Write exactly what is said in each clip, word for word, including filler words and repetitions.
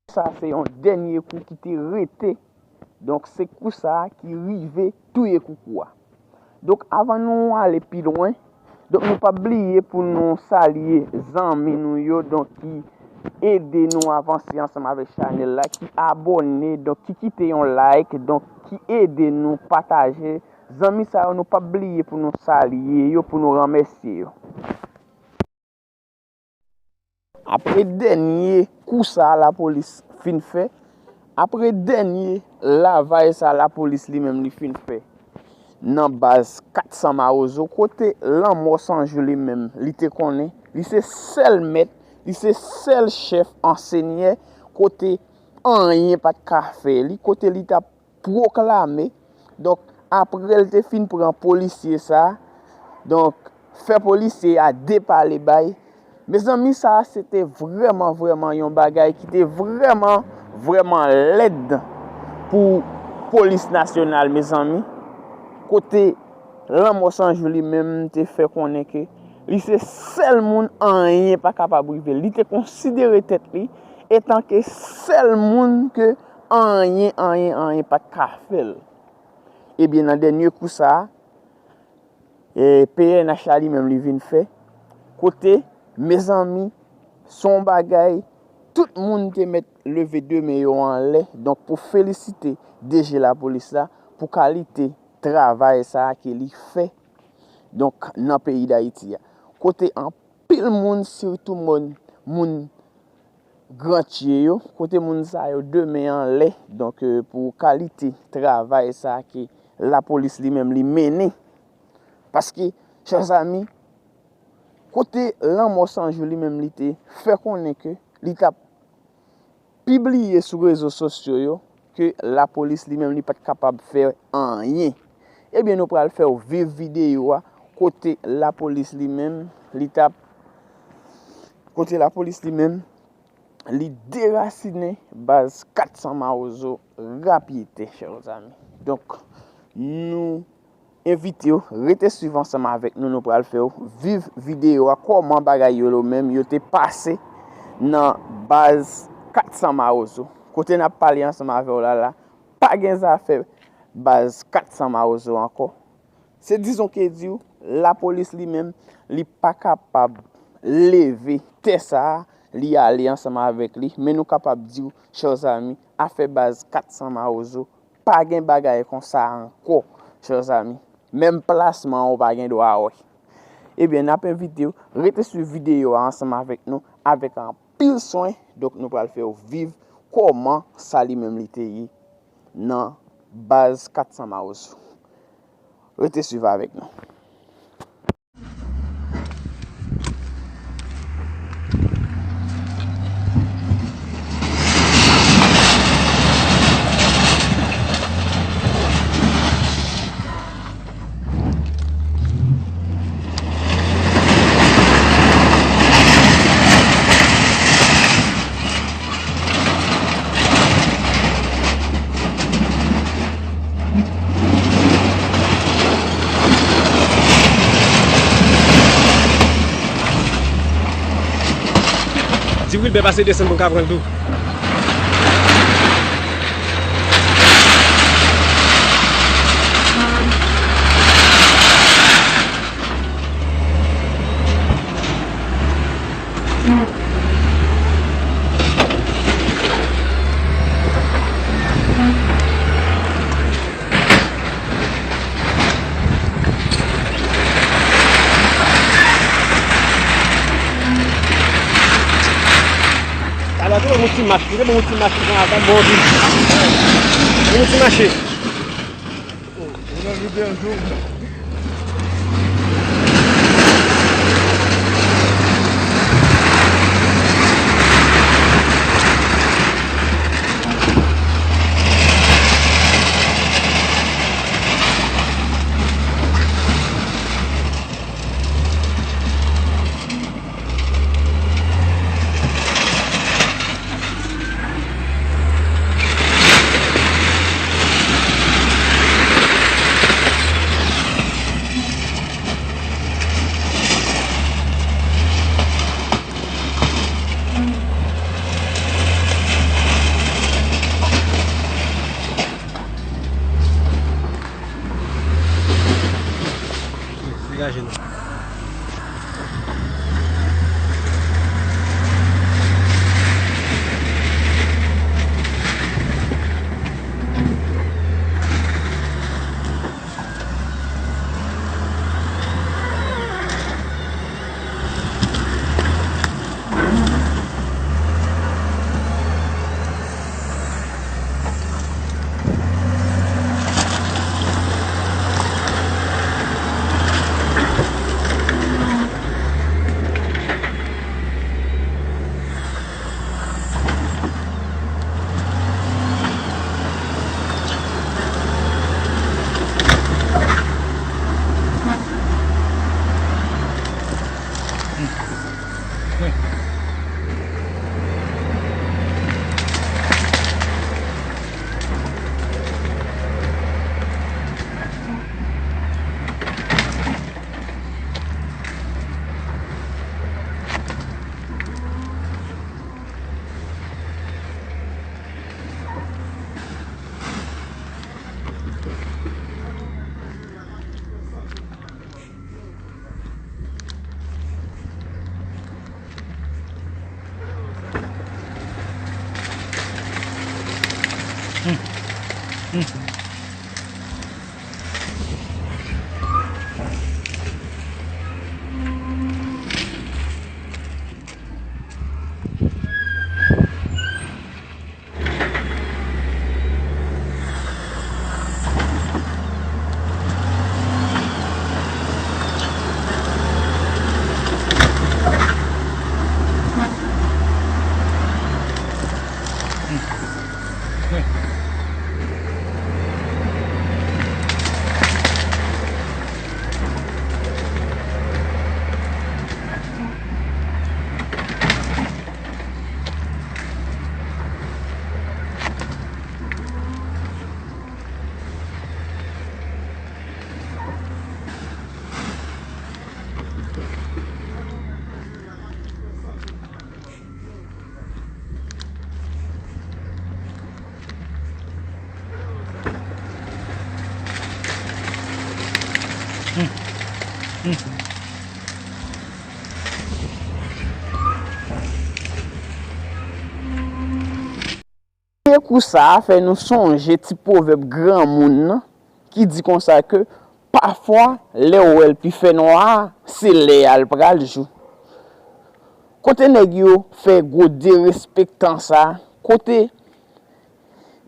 Sa se yon dènye kou ki te rete. Donk, se kou sa a ki rive touye koukou a. Donk, avan nou ale pi lwen, donk, nou p ap bliye pou nou salye zanmi nou yo, donk, ki ede nou avanse ansanm avèk chanèl la, ki abòne, donk, ki kite yon like, donk, ki ede nou pataje. Zanmi sa yo, nou p ap bliye pou nou salye yo, pou nou remèsye yo. Apre dènye kou sa a lapolis fin fè, apre dènye lavay sa a lapolis li menm li fin fè nan baz kat san Mawozo, kote Lanmò San Jou li menm li te konnen, li se sèl mèt, li se sèl chèf ansenyè, kote anyen pa t ka fè li, kote li t ap pwoklame. Donk, apre l te fin pran polisye sa a, donk, fè polisye a depale bay. Mezanmi, sa a se te vrèman, vrèman yon bagay ki te vrèman, vrèman lèd pou polis nasyonal, mezanmi. Kote Lanmò San Jou li menm te fè konnen ke li se sèl moun anyen pa kapab rive l. Li te konsidere tèt li etan ke sèl moun ke anyen, anyen, anyen pa t ka fè l. Ebyen, nan dènye kou sa a, e, P N H la li menm li vin fè, kote, mezanmi, se yon bagay, tout moun te mèt leve de men yo anlè, donk, pou felisite D G lapolis la pou kalite travay sa a ke li fè, donk, nan peyi Dayiti a. Kote anpil moun, sitou moun, moun Grantye yo, kote moun sa yo de men anlè, donk, e, pou kalite travay sa a ke lapolis li menm li mennen. Paske, chè zanmi, kote Lanmò San Jou li menm li te fè konnen ke li t ap pibliye sou rezo sosyo yo ke lapolis li menm li pa t kapab fè anyen. Ebyen, nou pral fè w viv videyo a kote lapolis li menm li t ap, kote lapolis li menm li derasinen baz kat san Mawozo rapyetè, chè zanmi. Donk, nou envite w rete swiv ansanm avèk nou. Nou pral fè w viv videyo a, kòman bagay yo, yo menm, yo te pase nan baz kat san Mawozo. Kote n ap pale ansanm avè w la, la, pa gen zafè baz kat san Mawozo ankò. Se dizon ke di w, lapolis li menm, li pa kapab leve tè sa a, li ale ansanm avèk li. Men nou kapab di w, chè zanmi, afè baz kat san Mawozo, pa gen bagay konsa ankò, chè zanmi. Menm plasman ou pa gen dwa wè. Ebyen, n ap envite w rete swiv videyo a ansanm avèk nou, avèk anpil swen. Donk, nou pral fè w viv kòman sa li menm li te ye nan baz kat san Mawozo. Rete swiv avèk nou. Di Wilbè pase desann pou m ka pran l tou. Alò, te ban m yon ti mach, te ban m yon ti mach, bon, bon, bon, bon, ti mache. Kou sa a fè nou sonje ti pwovèb granmoun nan ki di konsa ke pafwa lè w wè l pi fè nwa, se lè a l pral jou. Kote nèg yo fè gwo derespektan sa a? Kote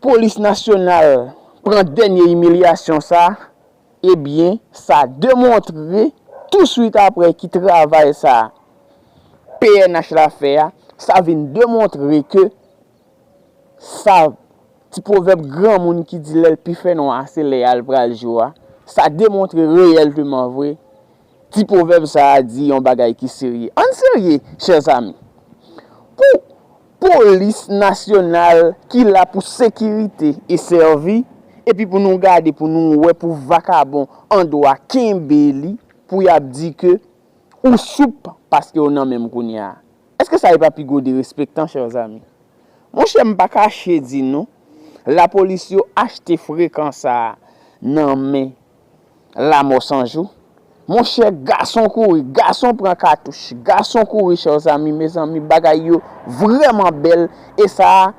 polis nasyonal pran dènye imilyasyon sa a? Ebyen, sa demontre touswit apre ki travay sa P N H la fè a, sa vin demontre ke sa ti pwovèb granmoun ki di lè l pi fè nwa, se lè a l pral jou a, sa demontre reyèlteman vre ti pwovèb sa a di yon bagay ki serye. Ann serye, chè zami. Pou polis nasyonal ki la pou sekirite e sèvi, epi pou nou gade, pou nou wè, pou vakabon an dwa kenbe li, pou y ap di ke ou soup paske w nan men m kounye a. Èske sa e pa pi gwo derespektan, chè zami? Monchè, m pa kache di nou, lapolis yo achte frekan sa a nan men Lanmò San Jou. Monchè, gason kouri, gason pran katouch, gason kouri, chè zami, mezanmi, bagay yo vrèman bèl, e sa a,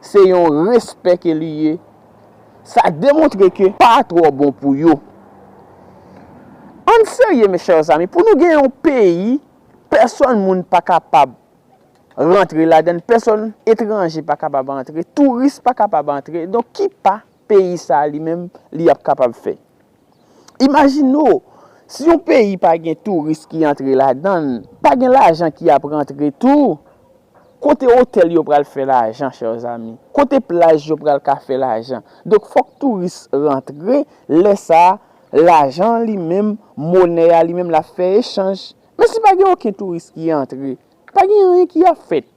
se yon respè ke li ye. Sa demontre ke pa twò bon pou yo. Ann serye, mes chers amis, pou nou gen yon peyi, pèsonn moun pa kapab rantre ladann, pèsonn etranje pa kapab antre, touris pa kapab antre. Donk, ki pa peyi sa a li menm li ap kapab fè? Imajine w, si yon peyi pa gen touris ki antre ladann, pa gen lajan ki ap rantre tou. Kote otèl yo pral fè lajan, chè zami? Kote plaj yo pral ka fè lajan? Donk, fòk touris rantre, lè sa a, lajan an li menm, monè a li menm, l ap fè echanj. Men si pa gen okenn touris ki antre, pa gen anyen ki ap fèt.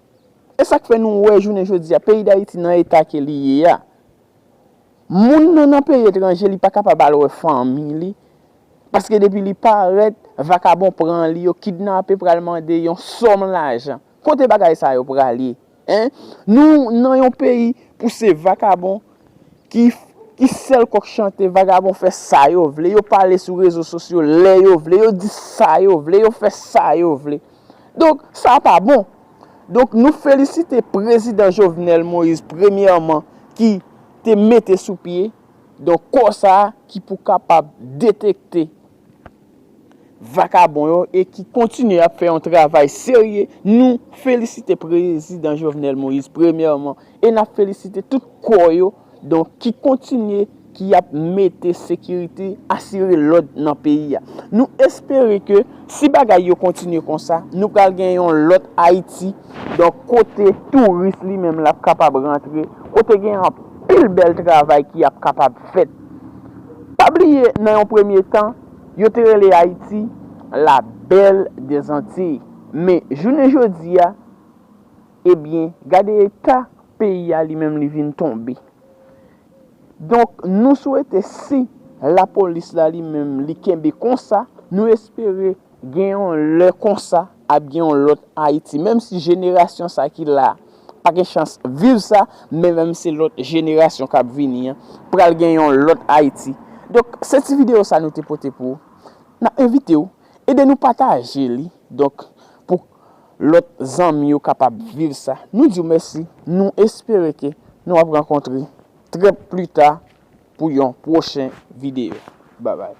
E sa k fè nou wè jounen jodi a, peyi Dayiti nan eta ke li ye a. Moun nan nan peyi etranje, li pa kapab al wè fanmi li. Paske depi li parèt, vakabon pran li, yo kidnape, pral mande yon sòm lajan. Kote bagay sa yo prale? Hein? Nou nan yon peyi pou se vakabon ki, ki sèl kòk chante, vakabon fè sa yo vle, yo pale sou rezo sosyo lè yo vle, yo di sa yo vle, yo fè sa yo vle. Donk, sa pa bon. Donk, nou felisite prezidan Jovenel Moïse, premyèman, ki te mete sou pye, donk, kò sa a ki pou kapab detekte vakabon yo e ki kontinye ap fè yon travay serye. Nou felisite prezidan Jovenel Moïse, premyèman, e n ap felisite tout kò yo, donk, ki kontinye, ki ap mete sekirite, asire lòd nan peyi a. Nou espere ke si bagay yo kontinye konsa, nou pral gen yon lòt Ayiti, donk, kote touris li menm l ap kapab rantre, kote gen anpil bèl travay ki ap kapab fèt. Pa bliye, nan yon premye tan, yo te rele Ayiti la belle des Antilles. Men, jounen jodi a, ebyen, gade eta peyi a li menm li vin tonbe. Donk, nou swete si lapolis la li menm li kenbe konsa, nou espere gen yon lè konsa, ap gen yon lòt Ayiti. Menm si jenerasyon sa ki la pa gen chans viv sa, men menm se lòt jenerasyon k ap vini an, pral gen yon lòt Ayiti. Donk, se ti videyo sa nou te pote pou ou. N ap envite w, ede nou pataje li. Donk, pou lòt zanmi yo kapab viv sa. Nou di w mèsi. Nou espere ke nou ap rankontre trè pli ta pou yon pwochen videyo. Babay.